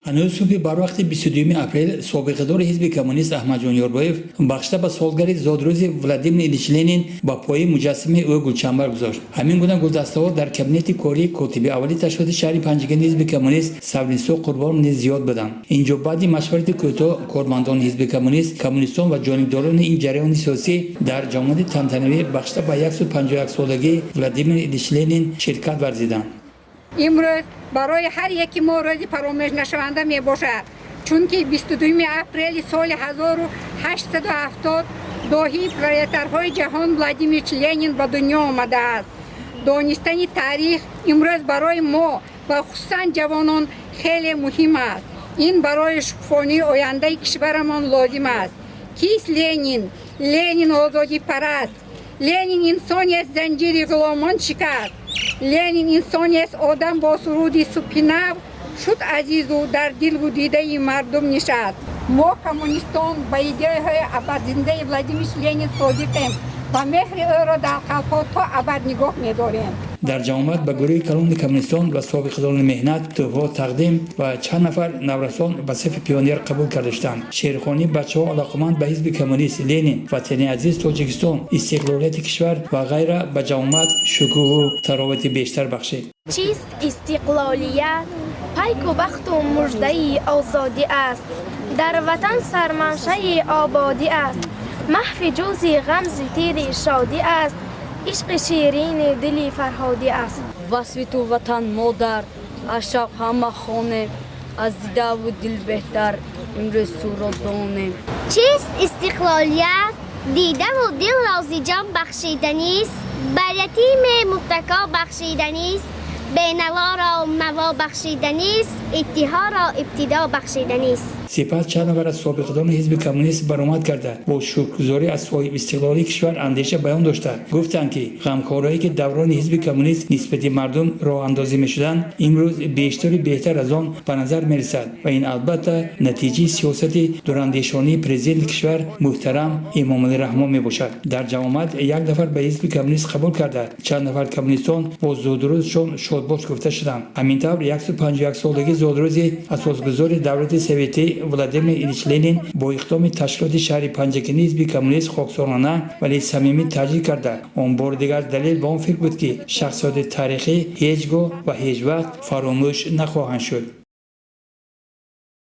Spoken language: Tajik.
Ҳанӯз субҳи барвақти 22 апрел собиқадори ҳизби коммунист Аҳмадҷон Ёрбоев бахшида ба солгарди зодрӯзи Владимир Ильич Ленин ба пои муҷассамаи ӯ гулчамбар гузошт. Ҳамин гуна гулдастаҳо дар кабинети кории котиби аввали ташкилоти шаҳри Панҷакенти ҳизби коммунист Савринсо Қурбонов низ зиёд буданд. Инҷо баъди машварати кӯтоҳ кормандони ҳизби коммунист, коммунистон ва ҷонибдорони ин ҷараёни сиёсӣ дар ҷамоати тантанавӣ бахшида ба 151 солагии Владимир Ильич Ленин ширкат варзиданд. Имрӯз барои ҳар яки мо рӯзи фаромӯшнашаванда мебошад, чунки 22 апрели соли 1870 доҳии пролетарҳои ҷаҳон Владимир Ленин ба дунё омадааст. Донистани таърих имрӯз барои мо ва хусусан ҷавонон хеле муҳим аст. Ин барои шукуфонии ояндаи кишварамон лозим аст. Кист Ленин? Ленин озодипараст. Ленин инсонест, занҷири ғуломон шикаст. Ленин инсонест, одам бо суруди субҳи нав шуд азизу дар дилу дидаи мардум нишаст. Мо, коммунистон, ба идеяҳои абадзиндаи Владимир Ленин содиқем ва меҳри ӯро дар қалбҳо то абад нигоҳ медорем. Дар ҷамоат ба гурӯҳи калони коммунистон ва собиқадорони меҳнат тӯҳфаҳо тақдим ва чанд нафар наврасон ба сафи пионер қабул карда шуданд. Шеърхонии бачаҳо, алоқаманд ба ҳизби коммунист, Ленин, ватани азиз Тоҷикистон, истиқлолияти кишвар ва ғайра ба ҷамоат шукӯҳу таровати бештар бахшид. Чист истиқлолият? Пайку бахту муждаи озодӣ аст, дар ватан сарманшаи ободӣ аст, маҳви ҷузъи ғамзи тири шодӣ аст, ишқи ширини дили фарҳодӣ аст. Васфи ту, ватан модар, аз шавқ ҳама хонем, аз дидаву дил беҳтар имрӯз туро донем. Чист истиқлолият? Дидаву дилро зи ҷон бахшиданист, бар ятиме муттако бахшиданист, бенаворо наво бахшиданист, иттиҳоро ибтидо бахшиданист. Сипас чанд нафар аз собиқадорони ҳизби коммунист баромад карда, бо шукргузорӣ аз соҳибистиқлолии кишвар андеша баён дошта, гуфтанд, ки ғамхориҳое, ки даврони ҳизби коммунист нисбати мардум роҳандозӣ мешуданд, имрӯз бештару беҳтар аз он ба назар мерасад ва ин албатта натиҷаи сиёсати дурандешонии президенти кишвар муҳтарам Эмомалӣ Раҳмон мебошад. Дар ҷамоат як нафар ба ҳизби коммунист қабул карда, чанд нафар коммунистон бо зодрӯзшон шодбош гуфта шуданд. Ҳамин тавр 151 солагии зодрӯзи асосгузори давлати советӣ Владимир Ильич Ленин бо иқдоми ташкилоти шаҳри Панҷакенти ҳизби коммунист хоксорона, вале самимӣ таҷлил карда, он бори дигар далел ба он фикр буд, ки шахсиёти таърихӣ ҳеҷ гоҳ ва ҳеҷ вақт фаромӯш нахоҳанд шуд.